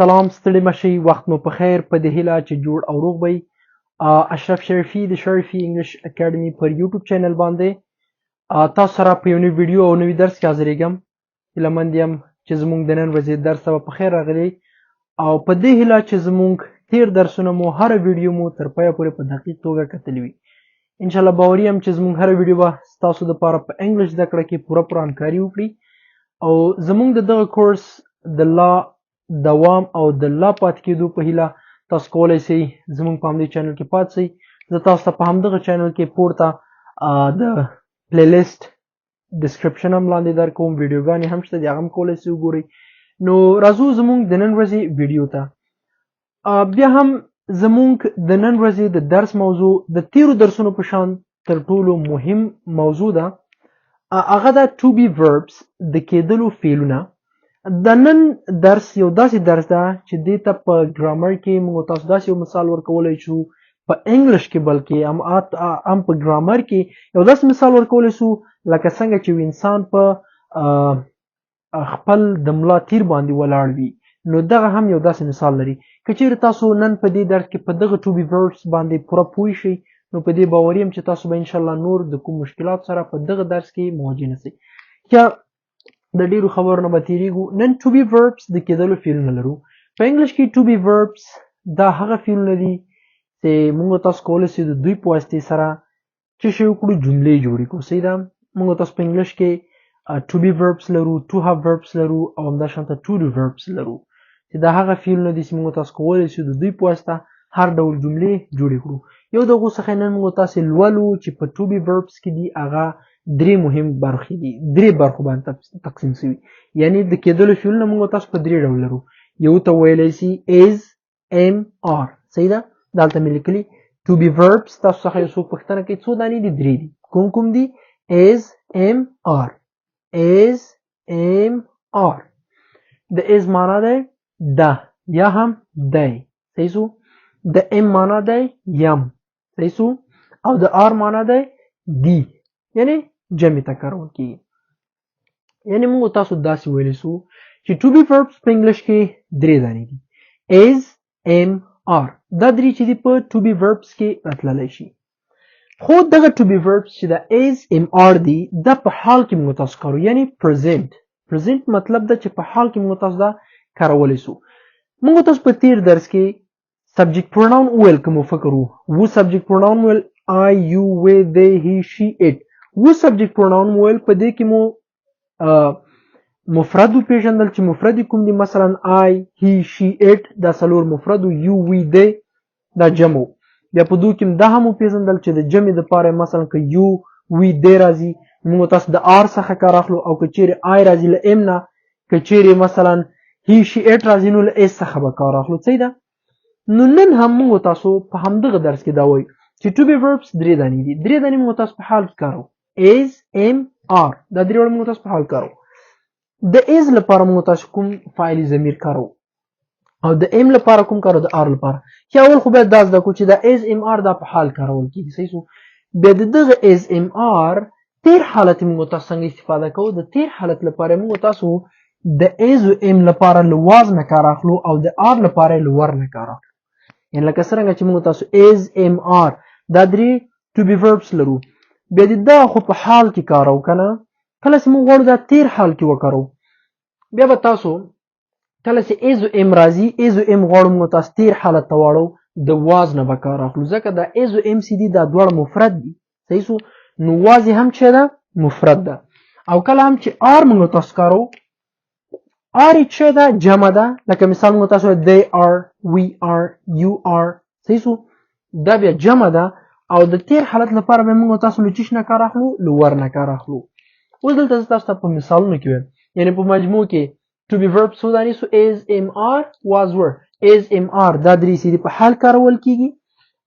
سلام، ستړي مشي، وخت مو په خیر. په دې هیله چې جوړ او روغ وئ. اشرف شریفي د شریفي انګلیش اکیډمي پر یوټیوب چینل باندې تاسو سره په یو نوي ویډیو او نوي درس کې حاضرېږم. هیله مند یم چې زموږ د نن ورځې درس ته به په خیر راغلي او په دې هیله چې زموږ تیر درسونه مو، هره ویډیو مو تر پایه پورې په دقیق توګه کتلې وي. انشاءالله باوري یم چې زموږ هره ویډیو به ستاسو دپاره په انګلیش زده کړه کې پوره پوره همکاري وکړي او زموږ د دغه کورس د لا دوام او د لا پاتې کېدو په هیله تاسو کولی شئ زموږ په همدې چینل کې پاتې شئ. زه تاسو ته په همدغه چینل کې پورته د پلی لیست ډسکرپشن هم لاندې درکوم، ویډیوګانې هم شته دي، هغه هم کولی شئ وګورئ. نو راځو زموږ د نن ورځې ویډیو ته. بیا هم زموږ د نن ورځې د درس موضوع د تیرو درسونو په شان تر ټولو مهم موضوع ده، هغه ده to be verbs، د کېدلو فعلونه. د نن درس یو داسې درس ده چې دې ته په ګرامر کې موږ تاسو داسې یو مثال ورکولی شو، په انګلیش کې بلکې هم په ګرامر کې یو داسې مثال ورکولی شو لکه څنګه چې یو انسان په خپل د ملا تیر باندې ولاړ وي، نو دغه هم یو داسې مثال لري. که چیرې تاسو نن په دې درس کې په دغه to be verbs باندې پوره پوه شئ، نو په دې باوري یم چې تاسو به انشاءالله نور د کوم مشکلات سره په دغه درس کې مواجه نه شئ. که د ډیرو خبرو نه به تیریږو، نن to be verbs، د کېدلو فعلونه لرو. په انګلیش کې to be verbs دا هغه فعلونه دي چې موږ تاسو کولی شو د دوی په واسطې سره څه شی وکړو؟ جملې جوړې کړو. صحیح ده؟ موږ تاسو په انګلیش کې to be verbs لرو، to have verbs لرو او همدا شان ته to do verbs لرو چې دا هغه فعلونه دي چې موږ تاسو کولی شو د دوی په واسطه هر ډول جملې جوړې کړو. یو دغو څخه نن موږ تاسو لولو چې په to be verbs کې دي، هغه درې مهم برخې دي، درې برخو باندې تقسیم شوي. یعنی د کېدلو فعلونه موږ تاسو په درې ډول لرو. یو ته ویلی شي is، am، are. صحیح ده؟ دلته مې لیکلي to be verbs. تاسو څخه یو څوک پوښتنه کوي څو دانې دي؟ درې دي. کوم کوم دي؟ Is، am، are. Is، am، are. د is معنا دی ده یا هم دی، صحیح سو؟ د am معنا دی یم، صحیح سو؟ او د are معنا دی دي، یعنی جمع ته کارول کیږي. یعنی موږ تاسو داسې ویلی سو چې to be verbs په انګلیش کې درې دانې دي: is، am، are. دا درې چې دي په to be verbs کې راتللی شي. خو دغه to be verbs چې د is، am، are دي، دا په حال کې موږ تاسو کارو، یعنی present. Present مطلب دا چې په حال کې موږ تاسو دا کارولی سو. موږ تاسو په تیر درس کې subject pronoun وویل. که مو فکر وو، subject pronoun وویل: I، you، we، they، he، she، it. و subject pronoun وویل. په دې کې مو مفرد وپیژندل چې مفرد کوم دي. مثلا I، he، she، it، دا څلور مفرد، you، we، they دا جمع. بیا په دوی کې دا هم وپیژندل چې د جمع د پاره مثلا که you، we، they راځي، موږ تاسو د are څخه کار اخلو، او که چیرې I راځي له am نه، که چیرې مثلا he، she، it راځي نو له is څخه به کار اخلو. صحیح ده؟ نو نن هم موږ تاسو په همدغه درس کې دا وایو چې to be verbs درې دانې دي. درې دانې موږ تاسو په حال کې کارو: is، am، are. دا درې واړه موږ تاسو په حال کارو. د is لپاره موږ تاسو کوم فاعلي ضمیر کارو او د am لپاره کوم کارو، د are لپاره؟ چې اول خو باید دا زده کړو چې دا is، am، are دا په حال کارول کیږي. صحیح سو؟ بیا د دغه is، am، are تیر حالت موږ تاسو څنګه استفاده کوو؟ د تیر حالت لپاره موږ تاسو د is او am لپاره له was نه کار اخلو او د are لپاره له were نه کار اخلو. یعنی لکه څرنګه چې موږ تاسو is، am، are دا درې to be verbs لرو، بیا د دا خو په حال کې کارو کنه. کله چې موږ غواړو دا تیر حال کې وکارو، بیا به تاسو کله چې is او am راځي، is او am غواړو موږ تاسو تیر حالت ته واړو، د was نه به کار اخلو، ځکه دا is او am چې دي دا دواړه مفرد دي. صحیح سو؟ نو was هم چې ده مفرد ده. او کله هم چې are موږ تاسو کارو، are چې ده جمع ده. لکه مثال موږ تاسو they are، we are، you are. صحیح سو؟ دا بیا جمع ده او د تیر حالت لپاره به موږ تاسو له چیش نه کار اخلو؟ له were نه کار اخلو. اوس دلته زه تاسو ته په مثالونو کې وایم. یعنی په مجموع کې to be verb څو دانې سو؟ Is، am، are، was، were. Is، am، are دا درې چې دي په حال کارول کیږي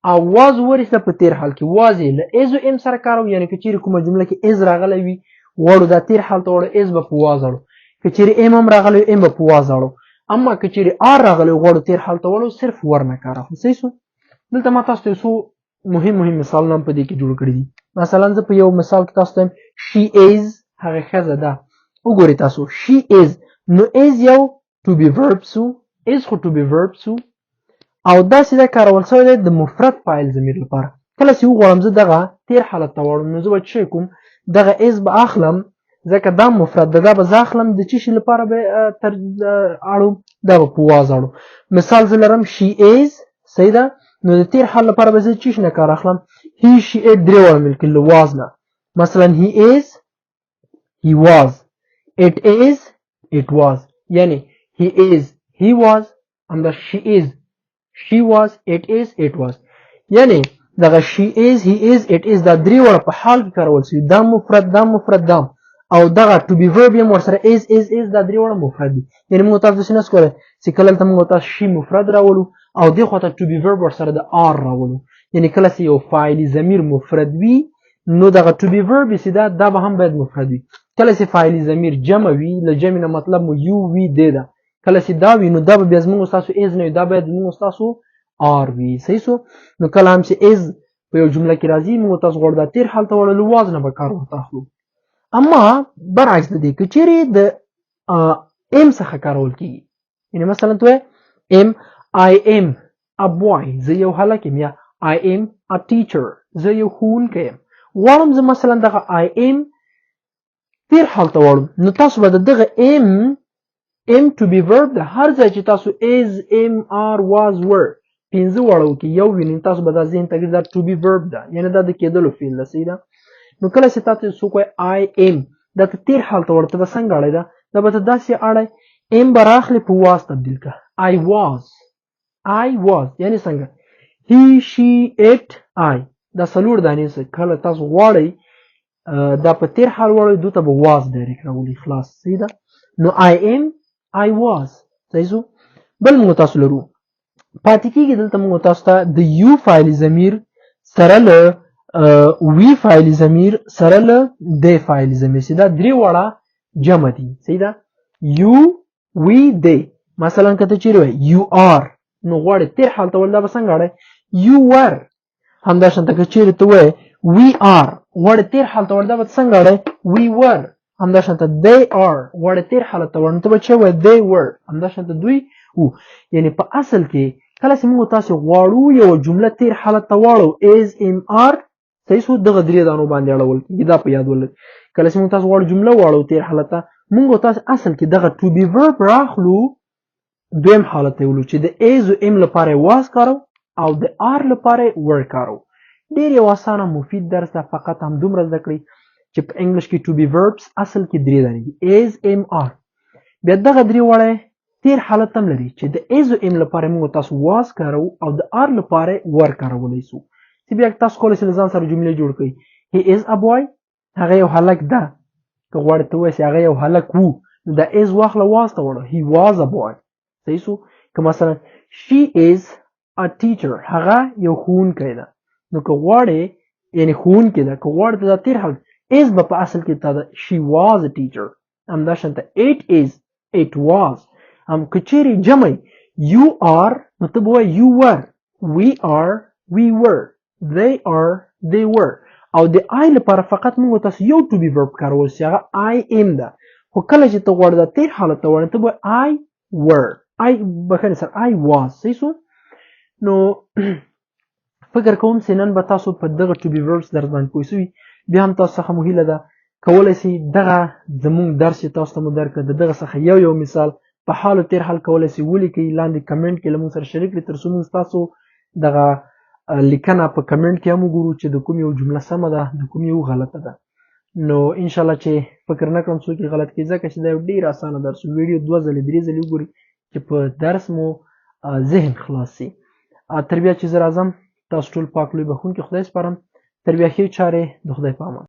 او was، were سره په تیر حال کې. Was له is او am سره کارو، یعنی که چیرې کومه جمله کې is راغلی وي، غواړو دا تیر حال ته وړو، is به په was اړو. که چیرې am هم راغلی، am به په was اړو. اما که چیرې are راغلی، غواړو تیر حال ته وړو، صرف were نه کار اخلو. صحیح سو؟ دلته ما تاسو ته څو مهم مهم مثالونه هم په دې کې جوړ کړي دي. مثلا زه په یو مثال کې تاسو ته وایم she is، هغه ښځه ده. وګورئ تاسو، she is، نو is یو to be verb سو. is خو to be verb سو او داسې دا کارول سوی دی د مفرد فاعل ضمیر لپاره. کله چې وغواړم زه دغه تیر حالت ته واړم نو زه به څه کوم؟ دغه is به اخلم، ځکه دا مفرد ده، دا به زه اخلم د چی شي لپاره به تر اړو، دا به په was اړو. مثال زه لرم she is، صحیح ده، نو د تیر حال لپاره به زه چی شي نه کار اخلم؟ he she it درې واړه ملکي له was نه. مثلا he is، he was، it is، it was. یعنی he is، he was، همدا she is، she was، it is، it was. یعنی دغه she is، he is، it is دا درې واړه په حال کې کارول سوي، دا مفرد، دا مفرد، دا او دغه to be verb یې ورسره is، is، is، دا درې واړه مفرد دي. یعنی موږ تاسو داسې نه شو کولی چې کله دلته موږ تاسو she مفرد راولو او دې خوا ته to be verb ورسره د are راولو. یعنی کله چې یو فاعلي ضمیر مفرد وي نو دغه to be verb چې دا دا به هم باید مفرد وي. کله چې فاعلي ضمیر جمع وي، له جمع نه مطلب مو you، we، they ده، کله چې دا وي نو دا به بیا زموږ ستاسو is نه وي، دا باید زموږ ستاسو are وي. صحیح سو؟ نو کله هم چې is په یو جمله کې راځي موږ تاسو غواړو دا تیر حال ته وړلو was نه به کار ورته اخلو. اما برعکس د دې که چیرې د am څخه کارول کیږي، یعنی مثلا ته am، I am a boy، زه یو هلک یم، یا I am a teacher، زه یو ښوونکی یم. غواړم زه مثلا دغه I am تیر حال ته واړم، نو تاسو به د دغه am، am to be verb د هر ځای چې تاسو is، am، are، was، were پنځه واړو کې یو وینئ، تاسو به دا ذهن ته دا to be verb ده، یعنی دا د کېدلو فعل ده. صحیح ده؟ نو کله چې تاسو څوک وایي I am، دا ته تیر حال ته ورته به څنګه اړی ده؟ دا به ته داسې اړی، am به راخلې په was تبدیل که، I was، I was. یعنی څنګه؟ he، she، it، I، دا څلور دانې څه کله تاسو غواړئ دا په تیر حال واړئ، دوی ته به was direct راولي، خلاص. صحیح ده؟ نو I am، I was. صحیح سو؟ بل موږ تاسو لرو پاتې کېږي دلته موږ تاسو ته د you فاعل ضمیر سره له we فاعل ضمیر سره له they فاعل ضمیر چې دا درې واړه جمع دي. صحیح ده؟ you، we، they. مثلا که ته چیرې وایې you are، نو غواړې تیر حال ته ول، دا به څنګه اړی؟ you were. همدا شان ته که چیرې ته وایې we are، غواړې تیر حال ته ول، دا به څنګه اړی؟ we were. همدا شان ته they are، غواړې تیر حالت ته وړ، ته به څه وایې؟ they were. همدا شان ته دوی وو. یعنی په اصل کې کله چې موږ تاسو غواړو یو جمله تیر حالت ته واړو، is، am، are، صحیح سو، دغه درې دانو باندې اړول کېږي، دا په یاد ولرئ. کله چې موږ تاسو غواړو جمله واړو تیر حالت ته، موږ تاسو اصل کې دغه to be verb راخلو، دویم حالت ته ولو چې د is او am لپاره was کارو او د are لپاره were کارو. ډیر یو اسانه مفید درس ده. فقط هم دومره زده کړئ چې په English کې to be verbs اصل کې درې دانې دي، is، am، are. بیا دغه درې واړه تیر حالت هم لري چې د is او am لپاره موږ تاسو was کارو او د are لپاره were کارولی سو. چې بیا تاسو کولی شئ له ځان سره جملې جوړ کړئ. he is a boy، هغه یو هلک ده. که غواړې ته ووایې چې هغه یو هلک وو، نو د is واخله was ته وړه، he was a boy. صحیح سو؟ که مثلا she is a teacher، هغه یو ښوونکی ده، نو که غواړې یعنی ښوونکی ده، که غواړې ته دا تیر حال is به په اصل کې تا ده she was a teacher. همدا شان ته it is، it was. هم که چیرې جمع you are، نو ته به وایې you were، we are، we were، they are، they were. او د I لپاره فقط موږ تاسو یو to be verb کارول چې هغه I am ده. خو کله چې ته غواړې دا تیر حالت ته وړې، ته به I were، I بخښنه سره I was. صحیح سو؟ نو فکر کوم چې نن به تاسو په دغه to be verbs درس باندې پوه سوي. بیا هم تاسو څخه مو هیله ده کولی سئ دغه زموږ درس چې تاسو ته مو درکړ، د دغه څخه یو یو مثال په حال او تیر حال کولی سئ ولیکئ، لاندې کمنټ کې له موږ سره شریک کړئ، تر څو موږ ستاسو دغه لیکنه په کمنټ کې هم وګورو چې د کوم یو جمله سمه ده، د کوم یو غلطه ده. نو انشاءالله چې فکر نه کړم څوک یې غلط کړي، ځکه چې دا یو ډېر اسانه درس. ویډیو دوه ځلې درې ځلې وګورئ چې په درس مو ذهن خلاص سي. تر بیا چې زه راځم، تاسو ټول پاک لوی بخښونکي خدای سپارم. تر بیا ښې چارې، د خدای په امان.